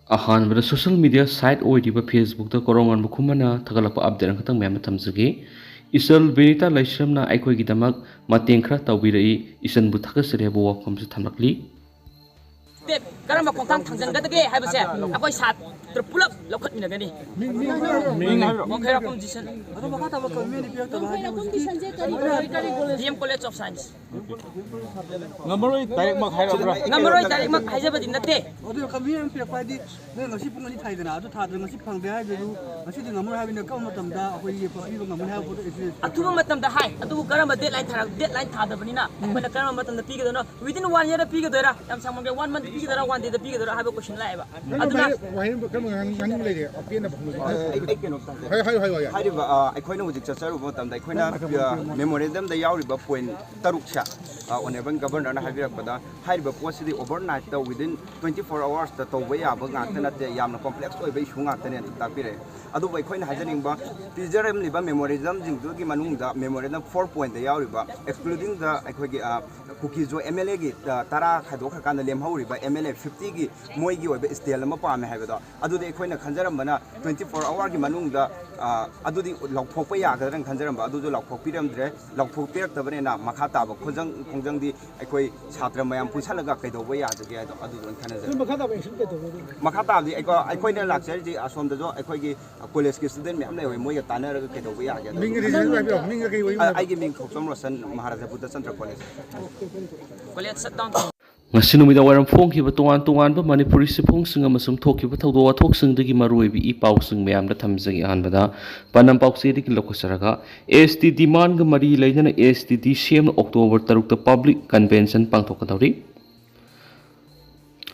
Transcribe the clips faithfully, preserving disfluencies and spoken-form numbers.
ꯑꯍꯥꯟꯕꯗ social media site ꯑꯣꯏꯔꯤꯕ Facebookꯇ ꯀꯣꯔꯧꯉꯥꯟꯕ ꯈꯨꯃꯟꯅ ꯊꯥꯒꯠꯂꯛꯄ update ꯑꯃꯈꯛꯇꯪ ꯃꯌꯥꯝꯗ ꯊꯝꯖꯒꯦ꯫ ꯏꯆꯜ ꯕꯤꯅꯤꯇꯥ ꯂꯩꯁ꯭ꯔꯝꯅ ꯑꯩꯈꯣꯏꯒꯤꯗꯃꯛ ꯃꯇꯦꯡ ꯈꯔ ꯇꯧꯕꯤꯔꯛꯏ, ꯏꯆꯟꯕꯨ ꯊꯥꯒꯠꯆꯔꯤ ꯍꯥꯏꯕ ꯋꯥꯐꯝꯁꯨ ꯊꯝꯂꯛꯂꯤ꯫ ꯀꯔꯝꯕ ꯈꯣꯡꯊꯥꯡ ꯊꯥꯡꯖꯤꯟꯒꯗꯒꯦ ꯍꯥꯏꯕꯁꯦ ꯑꯩꯈꯣꯏ ꯁꯥꯇ꯭ꯔ ꯄꯨꯂꯞ ꯂꯧꯈꯠꯃꯤꯟꯅꯒꯅꯤ꯫ ꯃꯣꯡꯈꯩꯔꯥꯛꯄꯝ ꯖꯤꯁꯟ꯫ ꯑꯗꯣ ꯃꯈꯥ ꯇꯥꯕ ꯀꯃꯦꯟ ꯄꯤꯔꯛꯇꯕ ꯍꯥꯏꯗꯤ ꯍꯧꯖꯤꯛꯀꯤ D M college of science. ꯉꯝꯃꯔꯣꯏ ꯗꯥꯏꯔꯦꯛꯃꯛ ꯍꯥꯏꯔꯛꯄ꯭ꯔꯥ? ꯉꯝꯃꯔꯣꯏ ꯗꯥꯏꯔꯦꯛꯃꯛ ꯍꯥꯏꯖꯕꯗꯤ ꯅꯠꯇꯦ꯫ ꯑꯗꯨ ꯀꯃꯦꯟ ꯑꯃ ꯄꯤꯔꯛꯄ ꯍꯥꯏꯗꯤ ꯅꯣꯏ ꯉꯁꯤ ꯄꯨꯡ ꯑꯅꯤ ꯊꯥꯏꯗꯅ, ꯑꯗꯨ ꯊꯥꯗꯅ ꯉꯁꯤ ꯐꯪꯗꯦ ꯍꯥꯏꯗꯨꯁꯨ ꯉꯁꯤꯗꯤ ꯉꯝꯃꯔꯣꯏ ꯍꯥꯏꯕꯅꯤꯅ ꯀꯔꯝꯕ ꯃꯇꯝꯗ ꯑꯩꯈꯣꯏꯒꯤ ꯄꯤꯕ ꯉꯝꯒꯅꯤ ꯍꯥꯏꯕ ꯄꯣꯠꯇꯣ ꯑꯦꯛꯁꯤꯗꯦꯟ ꯑꯊꯨꯕ ꯃꯇꯝꯗ ꯍꯥꯏ, ꯑꯗꯨꯕꯨ ꯀꯔꯝꯕ deadline ꯊꯥꯔꯛ-, deadline ꯊꯥꯗꯕꯅꯤꯅ ꯑꯩꯈꯣꯏꯅ ꯀꯔꯝꯕ ꯃꯇꯝꯗ ꯄꯤꯒꯗꯣꯏꯅꯣ? Within one year ꯄꯤꯒꯗꯣꯏꯔꯥ? ꯌꯥꯝ ꯁꯥꯡꯃꯟꯒ꯭ꯔꯦ, one month ꯄꯤꯒꯗꯣꯏꯔꯥ, one day ꯄꯤꯒꯗꯣꯏꯔꯥ ꯍꯥꯏꯕ question ꯂꯥꯛꯑꯦꯕ꯫ ꯅꯪꯅ ꯑꯗꯨꯅ ꯋꯥꯍꯩ, ꯋꯥꯍꯩ ꯑꯃ ꯀꯔꯝꯕ ꯉꯥꯡ-, ꯉꯥꯡꯅꯤꯡꯕ ꯂꯩꯔꯦ? ꯑꯄꯦꯟꯕ ꯐꯣꯡꯗꯣꯛꯄ꯫ ꯑꯩ, ꯑꯩ ꯀꯩꯅꯣꯝꯇꯪ ꯍꯥꯏꯌꯣ, ꯍꯥꯏꯌꯣ, ꯍꯥꯏꯌꯣ, ꯍꯥꯏꯌꯣ꯫ ꯍꯥꯏꯔꯤꯕ, ꯑ, ꯑꯩꯈꯣꯏꯅ ꯍꯧꯖꯤꯛ ꯆꯠꯆꯔꯨꯕ ꯃꯇꯝꯗ ꯑꯩꯈꯣꯏꯅ, ꯑ, memorandumꯗ ꯌꯥꯎꯔꯤꯕ point ꯇꯔꯨꯛꯁꯦ, ꯑ, Honourable Governorꯅ ꯍꯥꯏꯕꯤꯔꯛꯄꯗ ꯍꯥꯏꯔꯤꯕ ꯄꯣꯠꯁꯤꯗꯤ overnightꯇ within twenty four hoursꯇ ꯇꯧꯕ ꯌꯥꯕ ꯉꯥꯛꯇ ꯅꯠꯇꯦ, ꯌꯥꯝꯅ complex ꯑꯣꯏꯕ issue ꯉꯥꯛꯇꯅꯦ ꯑꯗꯨ ꯇꯥꯛꯄꯤꯔꯛꯑꯦ꯫ ꯑꯗꯨꯕꯨ ꯑꯩꯈꯣꯏꯅ ꯍꯥꯏꯖꯅꯤꯡꯕ ꯄꯤꯖꯔꯝꯂꯤꯕ memorandumꯁꯤꯡꯗꯨꯒꯤ ꯃꯅꯨꯡꯗ memorandum four pointꯇ ꯌꯥꯎꯔꯤꯕ excludingꯗ ꯑꯩꯈꯣꯏꯒꯤ, ꯑ, ꯀꯨꯀꯤꯖꯣ MLAꯒꯤ, ꯑ, ꯇꯔꯥ ꯈꯥꯏꯗꯣꯛꯈ꯭ꯔꯀꯥꯟꯗ ꯂꯦꯝꯍꯧꯔꯤꯕ MLA fiftyꯒꯤ ꯃꯣꯏꯒꯤ ꯑꯣꯏꯕ stay ꯑꯃ ꯄꯥꯝꯃꯦ ꯍꯥꯏꯕꯗꯣ, ꯑꯗꯨꯗꯤ ꯑꯩꯈꯣꯏꯅ ꯈꯟꯖꯔꯝꯕꯅ twenty four hoursꯒꯤ ꯃꯅꯨꯡꯗ, ꯑ, ꯑꯗꯨꯗꯤ ꯂꯧꯊꯣꯛꯄ ꯌꯥꯒꯗ꯭ꯔꯅ ꯈꯟꯖꯔꯝꯕ, ꯑꯗꯨꯁꯨ ꯂꯧꯊꯣꯛꯄꯤꯔꯝꯗ꯭ꯔꯦ꯫ ꯂꯧꯊꯣꯛꯄꯤꯔꯛꯇꯕꯅꯤꯅ ꯃꯈꯥ ꯇꯥꯕ ꯈꯣꯡꯖꯪ, ꯈꯣꯡꯖꯪꯗꯤ ꯑꯩꯈꯣꯏ ꯁꯥꯇ꯭ꯔ ꯃꯌꯥꯝ ꯄꯨꯟꯁꯜꯂꯒ ꯀꯩꯗꯧꯕ ꯌꯥꯗꯒꯦ ꯍꯥꯏꯗꯣ ꯑꯗꯨꯗꯣ ꯑꯣꯏꯅ ꯈꯟꯅꯖꯔꯦ꯫ ꯑꯗꯨ ꯃꯈꯥ ꯇꯥꯕ action ꯀꯩꯗꯧꯒꯗꯣꯏꯅꯣ? ꯃꯈꯥ ꯇꯥꯕꯗꯤ ꯑꯩꯈꯣ-, ꯑꯩꯈꯣꯏꯅ ꯂꯥꯛꯆꯔꯤꯁꯤ ꯑꯁꯣꯝꯗꯁꯨ ꯑꯩꯈꯣꯏꯒꯤ ꯀꯣꯂꯦꯖꯀꯤ student ꯃꯌꯥꯝ ꯂꯩꯍꯧꯋꯦ, ꯃꯣꯏꯒ ꯇꯥꯟꯅꯔꯒ ꯀꯩꯗꯧꯕ ꯌꯥꯒꯦ ꯑꯗꯣ꯫ ꯃꯤꯡ register ꯍꯥꯏꯕꯤꯔꯣ, ꯃꯤꯡꯒ ꯀꯩ ꯑꯣꯏ? ꯑ, ꯑꯩꯒꯤ ꯃꯤꯡ Thokchom Roshan, Maharaja Budhachandra college. College shutdown꯫ ꯉꯁꯤ ꯅꯨꯃꯤꯗꯥꯡ ꯋꯥꯏꯔꯝ ꯐꯣꯡꯈꯤꯕ ꯇꯣꯉꯥꯟ ꯇꯣꯉꯥꯟꯕ ꯃꯅꯤꯄꯨꯔꯤ ꯆꯦꯐꯣꯡꯁꯤꯡ ꯑꯃꯁꯨꯡ ꯊꯣꯛꯈꯤꯕ ꯊꯧꯗꯣꯛ ꯋꯥꯊꯣꯛꯁꯤꯡꯗꯒꯤ ꯃꯔꯨꯑꯣꯏꯕ ꯏ ꯄꯥꯎꯁꯤꯡ ꯃꯌꯥꯝꯗ ꯊꯝꯖꯒꯦ꯫ ꯑꯍꯥꯟꯕꯗ ꯄꯥꯟꯗꯝ ꯄꯥꯎꯆꯦꯗꯒꯤ ꯂꯧꯈꯠꯆꯔꯒ, ST demandꯒ ꯃꯔꯤ ꯂꯩꯅꯅ ST DCMꯅ October ꯇꯔꯨꯛꯇ public convention ꯄꯥꯡꯊꯣꯛꯀꯗꯧꯔꯤ꯫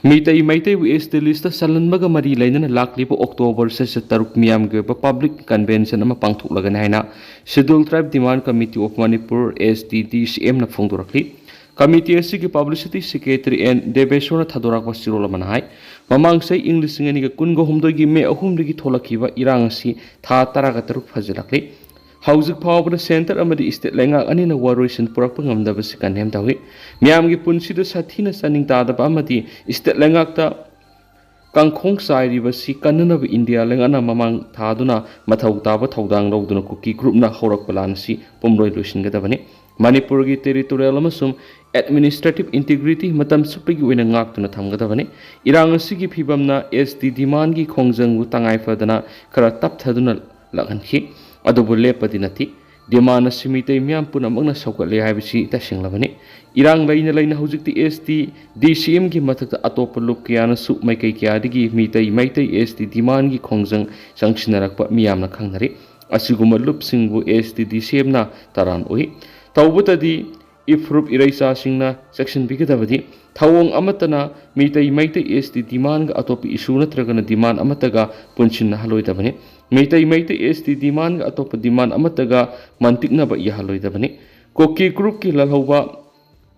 ꯃꯤꯇꯩ ꯃꯩꯇꯩꯕꯨ ST listꯇ ꯆꯜꯍꯟꯕꯒ ꯃꯔꯤ ꯂꯩꯅꯅ ꯂꯥꯛꯂꯤꯕ October ꯁꯦꯁꯟ ꯇꯔꯨꯛ ꯃꯤꯌꯥꯝꯒꯤ ꯑꯣꯏꯕ public convention ꯑꯃ ꯄꯥꯡꯊꯣꯛꯂꯒꯅꯤ ꯍꯥꯏꯅ Scheduled Tribe Demand Committee of Manipur, ST DCMꯅ ꯐꯣꯡꯗꯣꯔꯛꯂꯤ꯫ Committee ꯑꯁꯤꯒꯤ publicity secretary N ꯗꯦꯕꯦꯁꯣꯔꯅ ꯊꯥꯗꯣꯔꯛꯄ ꯆꯦꯔꯣꯜ ꯑꯃꯅ ꯍꯥꯏ, ꯃꯃꯥꯡ ꯆꯍꯤ ꯏꯪ ꯂꯤꯁꯤꯡ ꯑꯅꯤꯒ ꯀꯨꯟꯒ ꯍꯨꯝꯗꯣꯏꯒꯤ May ꯑꯍꯨꯝꯗꯒꯤ ꯊꯣꯛꯂꯛꯈꯤꯕ ꯏꯔꯥꯡ ꯑꯁꯤ ꯊꯥ ꯇꯔꯥꯒ ꯇꯔꯨꯛ ꯐꯖꯤꯜꯂꯛꯂꯤ꯫ ꯍꯧꯖꯤꯛ ꯐꯥꯎꯕꯗ centre ꯑꯃꯗꯤ state ꯂꯩꯉꯥꯛ ꯑꯅꯤꯅ ꯋꯥꯔꯣꯏꯁꯤꯟ ꯄꯨꯔꯛꯄ ꯉꯝꯗꯕꯁꯤ ꯀꯟꯍꯦꯝ ꯇꯧꯏ꯫ ꯃꯤꯌꯥꯝꯒꯤ ꯄꯨꯟꯁꯤꯗ ꯁꯥꯊꯤꯅ ꯆꯥꯅꯤꯡ ꯇꯥꯗꯕ ꯑꯃꯗꯤ state ꯂꯩꯉꯥꯛꯇ ꯄꯪꯈꯣꯡ ꯆꯥꯏꯔꯤꯕꯁꯤ ꯀꯟꯅꯅꯕ ꯏꯟꯗꯤꯌꯥ ꯂꯩꯉꯥꯛꯅ ꯃꯃꯥꯡ ꯊꯥꯗꯨꯅ ꯃꯊꯧ ꯇꯥꯕ ꯊꯧꯗꯥꯡ ꯂꯧꯗꯨꯅ ꯀꯨꯀꯤ ꯒ꯭ꯔꯨꯞꯅ ꯍꯧꯔꯛꯄ ꯂꯥꯟ ꯑꯁꯤ ꯄꯨꯝꯂꯣꯏ ꯂꯣꯏꯁꯤꯟꯒꯗꯕꯅꯤ꯫ ꯃꯅꯤꯄꯨꯔꯒꯤ ꯇꯦꯔꯤꯇꯣꯔꯤꯌꯦꯜ ꯑꯃꯁꯨꯡ ꯑꯦꯗꯃꯤꯅꯤꯁꯇ꯭ꯔꯦꯇꯤꯚ ꯏꯟꯇꯤꯒ꯭ꯔꯤꯇꯤ ꯃꯇꯝ ꯆꯨꯞꯄꯒꯤ ꯑꯣꯏꯅ ꯉꯥꯛꯇꯨꯅ ꯊꯝꯒꯗꯕꯅꯤ꯫ ꯏꯔꯥꯡ ꯑꯁꯤꯒꯤ ꯐꯤꯕꯝꯅ ꯑꯦꯁ ꯇꯤ ꯗꯤꯃꯥꯟꯒꯤ ꯈꯣꯡꯖꯪꯕꯨ ꯇꯉꯥꯏ ꯐꯗꯅ ꯈꯔ ꯇꯞꯊꯗꯨꯅ ꯂꯥꯛꯍꯟꯈꯤ꯫ ꯑꯗꯨꯕꯨ ꯂꯦꯞꯄꯗꯤ ꯅꯠꯇꯦ꯫ ꯗꯤꯃꯥꯟ ꯑꯁꯤ ꯃꯤꯇꯩ ꯃꯤꯌꯥꯝ ꯄꯨꯝꯅꯃꯛꯅ ꯁꯧꯒꯠꯂꯦ ꯍꯥꯏꯕꯁꯤ ꯇꯁꯦꯡꯂꯕꯅꯤ꯫ ꯏꯔꯥꯡ ꯂꯩꯅ ꯂꯩꯅ ꯍꯧꯖꯤꯛꯇꯤ ꯑꯦꯁ ꯇꯤ ꯗꯤ ꯁꯤ ꯑꯦꯝꯒꯤ ꯃꯊꯛꯇ ꯑꯇꯣꯞꯄ ꯂꯨꯞ ꯀꯌꯥꯅꯁꯨ ꯃꯥꯏꯀꯩ ꯀꯌꯥꯗꯒꯤ ꯃꯤꯇꯩ ꯃꯩꯇꯩ ꯑꯦꯁ ꯇꯤ ꯗꯤꯃꯥꯟꯒꯤ ꯈꯣꯡꯖꯪ ꯆꯪꯁꯤꯟꯅꯔꯛꯄ ꯃꯤꯌꯥꯝꯅ ꯈꯪꯅꯔꯤ꯫ ꯑꯁꯤꯒꯨꯝꯕ ꯂꯨꯞꯁꯤꯡꯕꯨ ꯑꯦꯁ ꯇꯤ ꯗꯤ ꯁꯤ ꯑꯦꯝꯅ ꯇꯔꯥꯟ ꯎꯏ꯫ ꯇꯧꯕꯇꯗꯤ ꯏꯐꯨꯔꯨꯞ ꯏꯔꯩꯆꯥꯁꯤꯡꯅ ꯆꯦꯛꯁꯤꯟꯕꯤꯒꯗꯕꯗꯤ ꯊꯧꯑꯣꯡ ꯑꯃꯠꯇꯅ ꯃꯤꯇꯩ ꯃꯩꯇꯩ ꯑꯦꯁ ꯇꯤ ꯗꯤꯃꯥꯟꯒ ꯑꯇꯣꯞꯄ ꯏꯁꯨ ꯅꯠꯇ꯭ꯔꯒꯅ ꯗꯤꯃꯥꯟ ꯑꯃꯠꯇꯒ ꯄꯨꯟꯁꯤꯟꯅꯍꯜꯂꯣꯏꯗꯕꯅꯤ꯫ ꯃꯤꯇꯩ ꯃꯩꯇꯩ ꯑꯦꯁ ꯇꯤ ꯗꯤꯃꯥꯟꯒ ꯑꯇꯣꯞꯄ ꯗꯤꯃꯥꯟ ꯑꯃꯠꯇꯒ ꯃꯟꯇꯤꯛꯅꯕ ꯌꯥꯍꯜꯂꯣꯏꯗꯕꯅꯤ꯫ ꯀꯨꯀꯤ ꯒ꯭ꯔꯨꯞꯀꯤ ꯂꯥꯜꯍꯧꯕ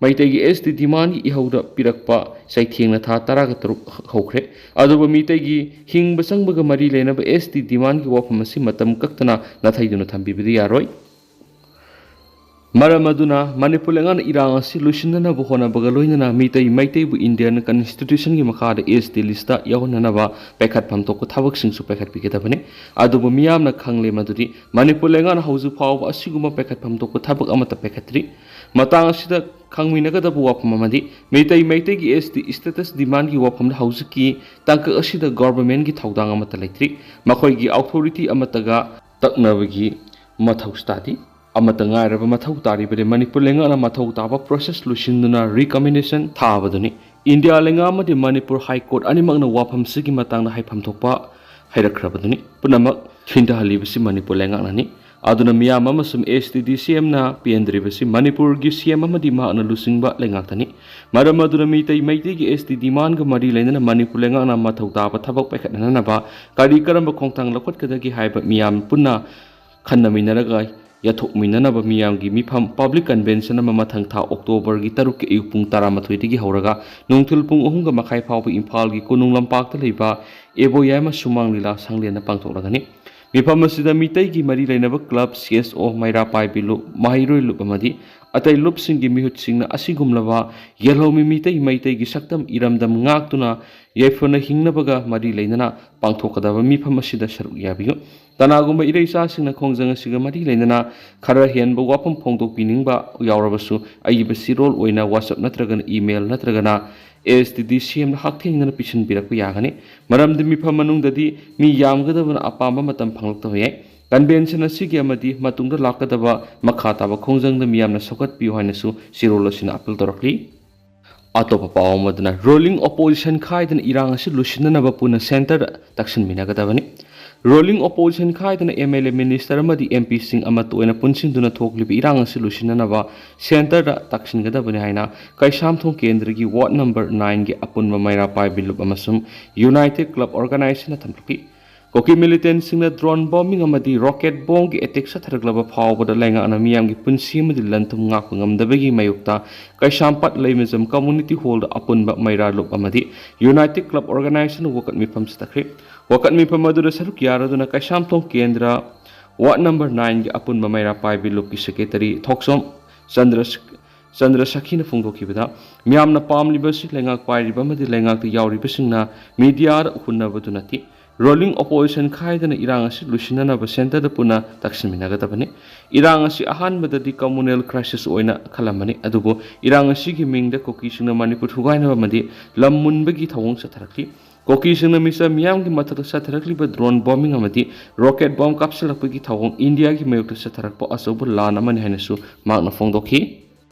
ꯃꯩꯇꯩꯒꯤ ꯑꯦꯁ ꯇꯤ ꯗꯤꯃꯥꯟꯒꯤ ꯏꯍꯧꯗ ꯄꯤꯔꯛꯄ ꯆꯩꯊꯦꯡꯅ ꯊꯥ ꯇꯔꯥꯒ ꯇꯔꯨꯛ ꯍꯧꯈ꯭ꯔꯦ꯫ ꯑꯗꯨꯕꯨ ꯃꯤꯇꯩꯒꯤ ꯍꯤꯡꯕ ꯆꯪꯕꯒ ꯃꯔꯤ ꯂꯩꯅꯕ ꯑꯦꯁ ꯇꯤ ꯗꯤꯃꯥꯟꯒꯤ ꯋꯥꯐꯝ ꯑꯁꯤ ꯃꯇꯝ ꯀꯛꯇꯅ ꯅꯥꯊꯩꯗꯨꯅ ꯊꯝꯕꯤꯕꯗꯤ ꯌꯥꯔꯣꯏ꯫ ꯃꯔꯝ ꯑꯗꯨꯅ ꯃꯅꯤꯄꯨꯔ ꯂꯩꯉꯥꯛꯅ ꯏꯔꯥꯡ ꯑꯁꯤ ꯂꯣꯏꯁꯤꯟꯅꯅꯕ ꯍꯣꯠꯅꯕꯒ ꯂꯣꯏꯅꯅ ꯃꯤꯇꯩ ꯃꯩꯇꯩꯕꯨ ꯏꯟꯗꯤꯌꯟ ꯀꯟꯁꯇꯤꯇ꯭ꯌꯨꯁꯟꯒꯤ ꯃꯈꯥꯗ ꯑꯦꯁ ꯇꯤ ꯂꯤꯁꯇ ꯌꯥꯎꯍꯟꯅꯅꯕ ꯄꯥꯏꯈꯠꯐꯝ ꯊꯣꯛꯄ ꯊꯕꯛꯁꯤꯡꯁꯨ ꯄꯥꯏꯈꯠꯄꯤꯒꯗꯕꯅꯤ꯫ ꯑꯗꯨꯕꯨ ꯃꯤꯌꯥꯝꯅ ꯈꯪꯂꯦ ꯃꯗꯨꯗꯤ ꯃꯅꯤꯄꯨꯔ ꯂꯩꯉꯥꯛꯅ ꯍꯧꯖꯤꯛ ꯐꯥꯎꯕ ꯑꯁꯤꯒꯨꯝꯕ ꯄꯥꯏꯈꯠꯐꯝ ꯊꯣꯛꯄ ꯊꯕꯛ ꯑꯃꯠꯇ ꯄꯥꯏꯈꯠꯇ꯭ꯔꯤ꯫ ꯃꯇꯥꯡ ꯑꯁꯤꯗ ꯈꯪꯃꯤꯟꯅꯒꯗꯕ ꯋꯥꯐꯝ ꯑꯃꯗꯤ ꯃꯤꯇꯩ ꯃꯩꯇꯩꯒꯤ ꯑꯦꯁ ꯇꯤ ꯁ꯭ꯇꯦꯇꯁ ꯗꯤꯃꯥꯟꯒꯤ ꯋꯥꯐꯝꯗ ꯍꯧꯖꯤꯛꯀꯤ ꯇꯥꯡꯀꯛ ꯑꯁꯤꯗ ꯒꯣꯚꯔꯟꯃꯦꯟꯠꯀꯤ ꯊꯧꯗꯥꯡ ꯑꯃꯠꯇ ꯂꯩꯇ꯭ꯔꯤ꯫ ꯃꯈꯣꯏꯒꯤ ꯑꯣꯊꯣꯔꯤꯇꯤ ꯑꯃꯠꯇꯒ ꯇꯛꯅꯕꯒꯤ ꯃꯊꯧꯁꯨ ꯇꯥꯗꯦ꯫ ꯑꯃꯠꯇ ꯉꯥꯏꯔꯕ ꯃꯊꯧ ꯇꯥꯔꯤꯕꯗꯤ ꯃꯅꯤꯄꯨꯔ ꯂꯩꯉꯥꯛꯅ ꯃꯊꯧ ꯇꯥꯕ ꯄ꯭ꯔꯣꯁꯦꯁ ꯂꯣꯏꯁꯤꯟꯗꯨꯅ ꯔꯤꯀꯃꯦꯟꯗꯦꯁꯟ ꯊꯥꯕꯗꯨꯅꯤ꯫ ꯏꯟꯗꯤꯌꯥ ꯂꯩꯉꯥꯛ ꯑꯃꯗꯤ ꯃꯅꯤꯄꯨꯔ ꯍꯥꯏ ꯀꯣꯔꯠ ꯑꯅꯤꯃꯛꯅ ꯋꯥꯐꯝꯁꯤꯒꯤ ꯃꯇꯥꯡꯗ ꯍꯥꯏꯐꯝ ꯊꯣꯛꯄ ꯍꯥꯏꯔꯛꯈ꯭ꯔꯕꯗꯨꯅꯤ꯫ ꯄꯨꯝꯅꯃꯛ ꯊꯤꯟꯊꯍꯜꯂꯤꯕꯁꯤ ꯃꯅꯤꯄꯨꯔ ꯂꯩꯉꯥꯛꯅꯅꯤ꯫ ꯑꯗꯨꯅ ꯃꯤꯌꯥꯝ ꯑꯃꯁꯨꯡ ꯑꯦꯁ ꯇꯤ ꯗꯤ ꯁꯤ ꯑꯦꯝꯅ ꯄꯦꯟꯗ꯭ꯔꯤꯕꯁꯤ ꯃꯅꯤꯄꯨꯔꯒꯤ ꯁꯤ ꯑꯦꯝ ꯑꯃꯗꯤ ꯃꯍꯥꯛꯅ ꯂꯨꯆꯤꯡꯕ ꯂꯩꯉꯥꯛꯇꯅꯤ꯫ ꯃꯔꯝ ꯑꯗꯨꯅ ꯃꯤꯇꯩ ꯃꯩꯇꯩꯒꯤ ꯑꯦꯁ ꯇꯤ ꯗꯤꯃꯥꯟꯒ ꯃꯔꯤ ꯂꯩꯅꯅ ꯃꯅꯤꯄꯨꯔ ꯂꯩꯉꯥꯛꯅ ꯃꯊꯧ ꯇꯥꯕ ꯊꯕꯛ ꯄꯥꯏꯈꯠꯅꯅꯕ ꯀꯔꯤ ꯀꯔꯝꯕ ꯈꯣꯡꯊꯥꯡ ꯂꯧꯈꯠꯀꯗꯒꯦ ꯍꯥꯏꯕ ꯃꯤꯌꯥꯝ ꯄꯨꯟꯅ ꯈꯟꯅꯃꯤꯟꯅꯔꯒ ꯌꯥꯊꯣꯛꯃꯤꯟꯅꯅꯕ ꯃꯤꯌꯥꯝꯒꯤ ꯃꯤꯐꯝ ꯄꯕ꯭ꯂꯤꯛ ꯀꯟꯚꯦꯟꯁꯟ ꯑꯃ ꯃꯊꯪ ꯊꯥ ꯑꯣꯛꯇꯣꯕꯔꯒꯤ ꯇꯔꯨꯛꯀꯤ ꯑꯌꯨꯛ ꯄꯨꯡ ꯇꯔꯥꯃꯥꯊꯣꯏꯗꯒꯤ ꯍꯧꯔꯒ ꯅꯨꯡꯊꯤꯜ ꯄꯨꯡ ꯑꯍꯨꯝꯒ ꯃꯈꯥꯏ ꯐꯥꯎꯕ ꯏꯝꯐꯥꯜꯒꯤ ꯀꯣꯅꯨꯡ ꯂꯝꯄꯥꯛꯇ ꯂꯩꯕ ꯏꯕꯣꯌꯥꯏꯃ ꯁꯨꯃꯥꯡ ꯂꯤꯂꯥ ꯁꯪꯂꯦꯟꯗ ꯄꯥꯡꯊꯣꯛꯂꯒꯅꯤ꯫ ꯃꯤꯐꯝ ꯑꯁꯤꯗ ꯃꯤꯇꯩꯒꯤ ꯃꯔꯤ ꯂꯩꯅꯕ ꯀ꯭ꯂꯕ, ꯁꯤ ꯑꯦꯁ ꯑꯣ, ꯃꯩꯔꯥ ꯄꯥꯏꯕꯤ ꯂꯨꯞ, ꯃꯍꯩꯔꯣꯏ ꯂꯨꯞ ꯑꯃꯗꯤ ꯑꯇꯩ ꯂꯨꯞꯁꯤꯡꯒꯤ ꯃꯤꯍꯨꯠꯁꯤꯡꯅ ꯑꯁꯤꯒꯨꯝꯂꯕ ꯌꯦꯜꯍꯧꯃꯤ ꯃꯤꯇꯩ ꯃꯩꯇꯩꯒꯤ ꯁꯛꯇꯝ ꯏꯔꯝꯗꯝ ꯉꯥꯛꯇꯨꯅ ꯌꯥꯏꯐꯅ ꯍꯤꯡꯅꯕꯒ ꯃꯔꯤ ꯂꯩꯅꯅ ꯄꯥꯡꯊꯣꯛꯀꯗꯕ ꯃꯤꯐꯝ ꯑꯁꯤꯗ ꯁꯔꯨꯛ ꯌꯥꯕꯤꯌꯨ꯫ ꯀꯅꯥꯒꯨꯝꯕ ꯏꯔꯩꯆꯥꯁꯤꯡꯅ ꯈꯣꯡꯖꯪ ꯑꯁꯤꯒ ꯃꯔꯤ ꯂꯩꯅꯅ ꯈꯔ ꯍꯦꯟꯕ ꯋꯥꯐꯝ ꯐꯣꯡꯗꯣꯛꯄꯤꯅꯤꯡꯕ ꯌꯥꯎꯔꯕꯁꯨ, ꯑꯏꯕ ꯆꯦꯔꯣꯜ ꯑꯣꯏꯅ WhatsApp ꯅꯠꯇ꯭ꯔꯒꯅ email ꯅꯠꯇ꯭ꯔꯒꯅ S T D C M ꯗ ꯍꯛꯊꯦꯡꯅꯅ ꯄꯤꯁꯤꯟꯕꯤꯔꯛꯄ ꯌꯥꯒꯅꯤ꯫ ꯃꯔꯝꯗꯤ ꯃꯤꯐꯝ ꯃꯅꯨꯡꯗꯗꯤ ꯃꯤ ꯌꯥꯝꯒꯗꯕꯅ ꯑꯄꯥꯝꯕ ꯃꯇꯝ ꯐꯪꯂꯛꯇꯕ ꯌꯥꯏ꯫ Convention ꯑꯁꯤꯒꯤ ꯑꯃꯗꯤ ꯃꯇꯨꯡꯗ ꯂꯥꯛꯀꯗꯕ ꯃꯈꯥ ꯇꯥꯕ ꯈꯣꯡꯖꯪꯗ ꯃꯤꯌꯥꯝꯅ ꯁꯧꯒꯠꯄꯤꯌꯨ ꯍꯥꯏꯅꯁꯨ ꯆꯦꯔꯣꯜ ꯑꯁꯤꯅ appeal ꯇꯧꯔꯛꯂꯤ꯫ ꯑꯇꯣꯞꯄ ꯄꯥꯎ ꯑꯃꯗꯅ, rolling opposition ꯈꯥꯏꯗꯅ ꯏꯔꯥꯡ ꯑꯁꯤ ꯂꯣꯏꯁꯤꯟꯅꯅꯕ ꯄꯨꯟꯅ centre ꯗ ꯇꯛꯁꯤꯟꯃꯤꯟꯅꯒꯗꯕꯅꯤ꯫ Rolling opposition ꯈꯥꯏꯗꯅ M L A, minister ꯑꯃꯗꯤ M P ꯁꯤꯡ ꯑꯃꯠꯇ ꯑꯣꯏꯅ ꯄꯨꯟꯁꯤꯟꯗꯨꯅ ꯊꯣꯛꯂꯤꯕ ꯏꯔꯥꯡ ꯑꯁꯤ ꯂꯣꯏꯁꯤꯟꯅꯅꯕ centre ꯗ ꯇꯛꯁꯤꯟꯒꯗꯕꯅꯤ ꯍꯥꯏꯅ ꯀꯩꯁꯥꯝꯊꯣꯡ ꯀꯦꯟꯗ꯭ꯔꯒꯤ ward number nine ꯒꯤ ꯑꯄꯨꯟꯕ ꯃꯩꯔꯥ ꯄꯥꯏꯕꯤ ꯂꯨꯞ ꯑꯃꯁꯨꯡ United Club Organization ꯅ ꯊꯝꯂꯛꯂꯤ꯫ ꯀꯨꯀꯤ militant ꯁꯤꯡꯅ drone bombing ꯑꯃꯗꯤ rocket bomb ꯒꯤ attack ꯆꯠꯊꯔꯛꯂꯕ ꯐꯥꯎꯕꯗ ꯂꯩꯉꯥꯛꯅ ꯃꯤꯌꯥꯝꯒꯤ ꯄꯨꯟꯁꯤ ꯑꯃꯗꯤ ꯂꯟ ꯊꯨꯝ ꯉꯥꯛꯄ ꯉꯝꯗꯕꯒꯤ ꯃꯥꯌꯣꯛꯇ ꯀꯩꯁꯥꯝꯄꯥꯠ ꯂꯩꯃꯖꯝ community hall ꯗ ꯑꯄꯨꯟꯕ ꯃꯩꯔꯥ ꯂꯨꯞ ꯑꯃꯗꯤ United Club Organization ꯅ ꯋꯥꯀꯠ ꯃꯤꯐꯝ ꯆꯠꯊꯈ꯭ꯔꯦ꯫ ꯋꯥꯀꯠ ꯃꯤꯐꯝ ꯑꯗꯨꯗ ꯁꯔꯨꯛ ꯌꯥꯔꯗꯨꯅ ꯀꯩꯁꯥꯝꯊꯣꯡ ꯀꯦꯟꯗ꯭ꯔ ward number nine ꯒꯤ ꯑꯄꯨꯟꯕ ꯃꯩꯔꯥ ꯄꯥꯏꯕꯤ ꯂꯨꯞꯀꯤ secretary ꯊꯣꯛꯆꯣꯝ ꯆꯟꯗ꯭ꯔ ꯆꯟꯗ꯭ꯔ ꯁꯈꯤꯅ ꯐꯣꯡꯗꯣꯛꯈꯤꯕꯗ, ꯃꯤꯌꯥꯝꯅ ꯄꯥꯝꯂꯤꯕꯁꯤ ꯂꯩꯉꯥꯛ ꯄꯥꯏꯔꯤꯕ ꯑꯃꯗꯤ ꯂꯩꯉꯥꯛꯇ ꯌꯥꯎꯔꯤꯕꯁꯤꯡꯅ media ꯗ ꯎꯍꯟꯅꯕꯗꯨ ꯅꯠꯇꯦ꯫ Rolling opposition ꯈꯥꯏꯗꯅ ꯏꯔꯥꯡ ꯑꯁꯤ ꯂꯣꯏꯁꯤꯟꯅꯅꯕ centre ꯗ ꯄꯨꯟꯅ ꯇꯛꯁꯤꯟꯃꯤꯟꯅꯒꯗꯕꯅꯤ꯫ ꯏꯔꯥꯡ ꯑꯁꯤ ꯑꯍꯥꯟꯕꯗꯗꯤ communal crisis ꯑꯣꯏꯅ ꯈꯜꯂꯝꯕꯅꯤ, ꯑꯗꯨꯕꯨ ꯏꯔꯥꯡ ꯑꯁꯤꯒꯤ ꯃꯤꯡꯗ ꯀꯨꯀꯤꯁꯤꯡꯅ ꯃꯅꯤꯄꯨꯔ ꯊꯨꯒꯥꯏꯅꯕ ꯑꯃꯗꯤ ꯂꯝ ꯃꯨꯟꯕꯒꯤ ꯊꯧꯑꯣꯡ ꯆꯠꯊꯔꯛꯂꯤ꯫ ꯀꯨꯀꯤꯁꯤꯡꯅ ꯃꯤꯆꯝ ꯃꯤꯌꯥꯝꯒꯤ ꯃꯊꯛꯇ ꯆꯠꯊꯔꯛꯂꯤꯕ drone bombing ꯑꯃꯗꯤ rocket bomb ꯀꯥꯞꯁꯤꯜꯂꯛꯄꯒꯤ ꯊꯧꯑꯣꯡ ꯏꯟꯗꯤꯌꯥꯒꯤ ꯃꯥꯌꯣꯛꯇ ꯆꯠꯊꯔꯛꯄ ꯑꯆꯧꯕ ꯂꯥꯟ ꯑꯃꯅꯤ ꯍꯥꯏꯅꯁꯨ ꯃꯍꯥꯛꯅ ꯐꯣꯡꯗꯣꯛꯈꯤ꯫